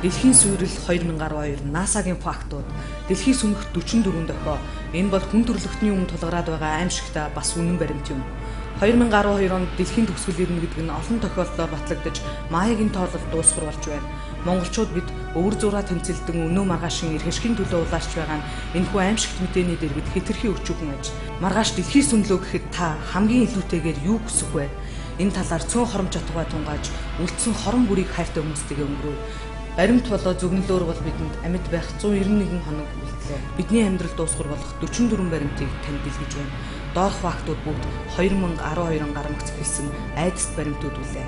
Дэлхийн сүйрэл 2012 NASA-гийн фактууд. Дэлхий сүйрэх 44 дохио. Энэ бол хүн төрөлхтний өмнө тулгараад байгаа аимшигтай бас үнэн баримт юм. 2012 онд дэлхийн төгсгөл ирнэ гэдэг нь олон тохиолдлоор батлагдаж, Майягийн тоолол дуусгар болж байна. Монголчууд бид өвөр зураа тэмцэлдэн өнөө маргаашин эрх ашигын төлөө улаарч байгаа нь энэхүү аимшигт мэдээний дэргэд хэтэрхий өчүүхэн аж. Маргааш дэлхий сөнлөө гэхэд та хамгийн илүүтэйгээр юу хүсэх вэ? Энэ талаар цөөн хором чадваа тунгааж, үлдсэн хорон бүрийг хайртай хүмүүстэйгээ өнгөрөв. Баримт болоо зөвгөнлөөр бол бидэнд амьд байх 191 хоног үлдлээ. Бидний амьдрал дуусгар болох 44 баримтыг танд дэлгэж байна. Доорх фактууд бүгд 2012 он гарамгц хэлсэн айдаст баримтууд үлээ.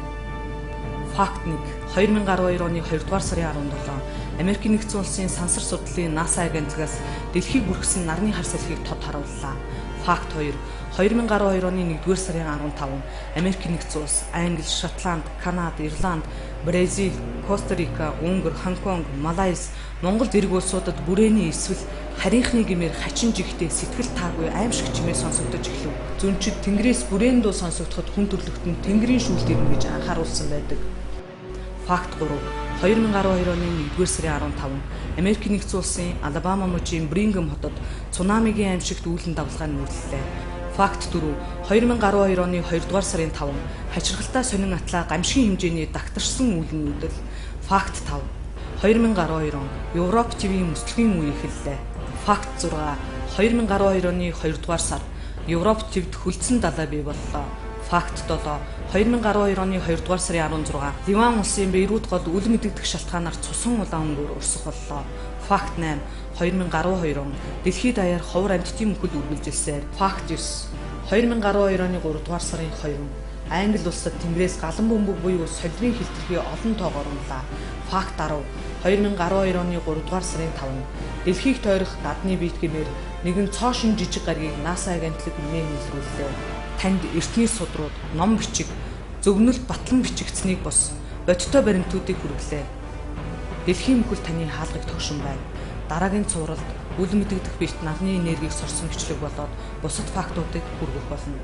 Факт 1. 2012 оны 2 дугаар сарын 17 Америкийн нэгдсэн улсын сансар судлалын NASA агентлагаас дэлхийг бүрхсэн нарны хар салхийг тод харууллаа. Факт 2. 2012 оны 1-р сарын 15 Америкийн нэгдсэн улс, Англи, Шотланд, Канада, Ирланд, Бразил, Коста Рика, Унгар, Хонконг, Малайз, Монгол зэрэг улсуудад бүрээний эсвэл харийнхны гэмээр хачин жигтэй сэтгэл таагүй аимшиг чимээ сонсогдож эхлэв. Зөнчид тэнгэрээс бүрээн дуу сонсогдоход хүн төрөлхтөн тэнгэрийн шүүлт ирнэ гэж анхааруулсан байдаг. Факт 3. 2012 оны 1-р сарын 15 Америкийн нэгдсэн улсын Алабама мужийн Брингем хотод цунамигийн аимшигт үүлэн давлгаа нүүрлэлээ. Факт 4. 2012 оны 2 дугаар сарын 5 хачирхалтай сонин атлаа гамшигын хэмжээний дагтаршсан үүлэн нүүдэл. Факт 5. 2012 он Европ твийн мөслөгийн үе эхэллээ. Факт 6. 2012 оны 2 дугаар сар Европ твд хөлдсөн далай бий боллоо. Факт 7. 2012 оны 2 дугаар сарын 16 Ливан улсын Бейрут гол үл мэдэгдэх шалтгаанаар цусан улаан өнгөөр урсах боллоо. Факт 8. 2012 он дэлхийд даяар ховор амьтдын мөхөл үргэлжилсээр. Факт 9. 2012 оны 3 дугаар сарын 2 Англи улсад тэнгэрээс галан бөмбөг буюу солирын хилтерхий олон тоогоор унлаа. Факт 10. 2012 оны 3 дугаар сарын 5 дэлхийг тойрох гадны биет гэмээр нэгэн цоо шин жижиг гаригийг NASA агентлаг нэн илрүүллээ. Танд эртний судрууд, ном бичиг, зөвгөнөлт батлан бичигдсэнийг бус бодиттой баримтуудыг хүргэлээ. Дэлхийн мөхөл таны хаалгыг тогшин байна. Дараагийн цувралд үл мэдэгдэх биет нарны энергийг сорсон бичлэг болоод бусад фактуудыг хүргэх болно.